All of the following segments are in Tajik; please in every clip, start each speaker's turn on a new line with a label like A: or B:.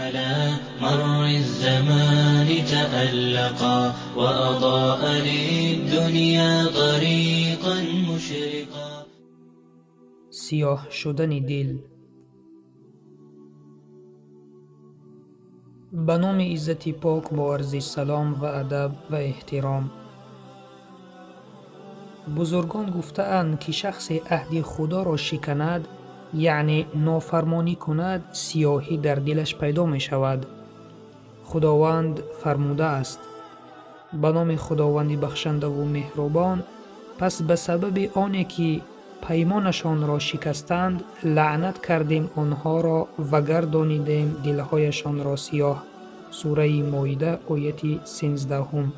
A: على مر الزمان تألقا وأضاء للدنيا طريقا مشرقا.
B: Сиёҳ шудани дил. Ба номи Иззати Пок бо арзи салом ва адаб ва эҳтиром. Бузургон гуфтаанд, ки шахсе аҳди Худоро шиканад, яъне нофармонӣ кунад, сиёҳӣ дар дилаш пайдо мешавад. Худованд фармудааст: ба номи Худованди бахшандаву меҳрубон, пас ба сабаби оне ки паймонашонро шикастанд, лаънат кардем онҳоро ва гардонидем дилҳояшонро сиёҳ. Сураи Моида, ояти 13.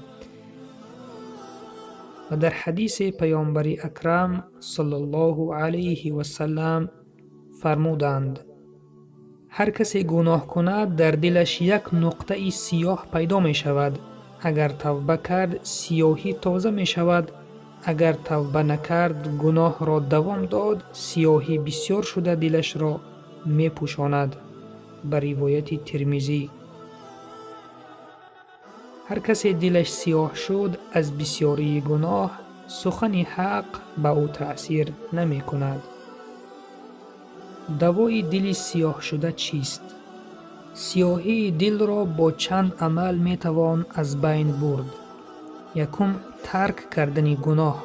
B: Ва дар ҳадисе Паёмбари Акрам саллаллоҳу алайҳи васаллам фармуданд: ҳар касе гуноҳ кунад, дар дилаш як нуқтаи сиёҳ пайдо мешавад. Агар тавба кард, сиёҳӣ тоза мешавад. Агар тавба накард, гуноҳро давом дод, сиёҳӣ бисёр шуда дилашро мепӯшонад. Ба ривояти Тирмизӣ. Ҳар касе дилаш сиёҳ шуд, аз бисёрии гуноҳ сухани ҳақ ба ӯ таъсир намекунад. Давои дили сиёҳшуда чист? Сиёҳии дилро бо чанд амал метавон аз байн бурд. Якум, тарк кардани гуноҳ.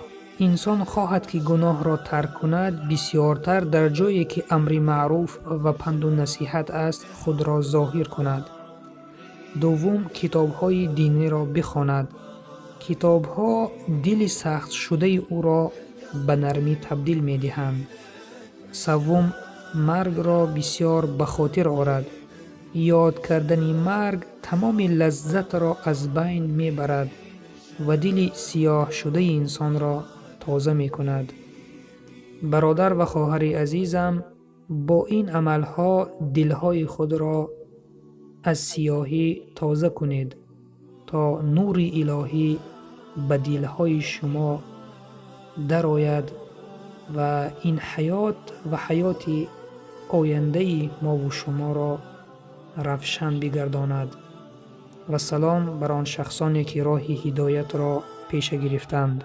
B: Инсон хоҳад, ки гуноҳро тарк кунад, бисёртар дар ҷое ки амри маъруф ва панду насиҳат аст, худро зоҳир кунад. Дуввум, китобҳои диниро бихонад. Китобҳо дили сахтшудаи ӯро ба нармӣ табдил медиҳанд. Саввум, маргро бисёр ба хотир орад. Ёд кардани марг тамоми лаззатро аз байн мебарад ва дили сиёҳшудаи инсонро тоза мекунад. Бародар ва хоҳари азизам, бо ин амалҳо дилҳои худро аз сиёҳӣ тоза кунед, то нури илоҳӣ ба дилҳои шумо дарояд ва ин ҳаёт ва ҳаёти ояндаи мову шуморо равшан бигардонад. Ва салом бар он шахсоне, ки роҳи ҳидоятро пеша гирифтанд.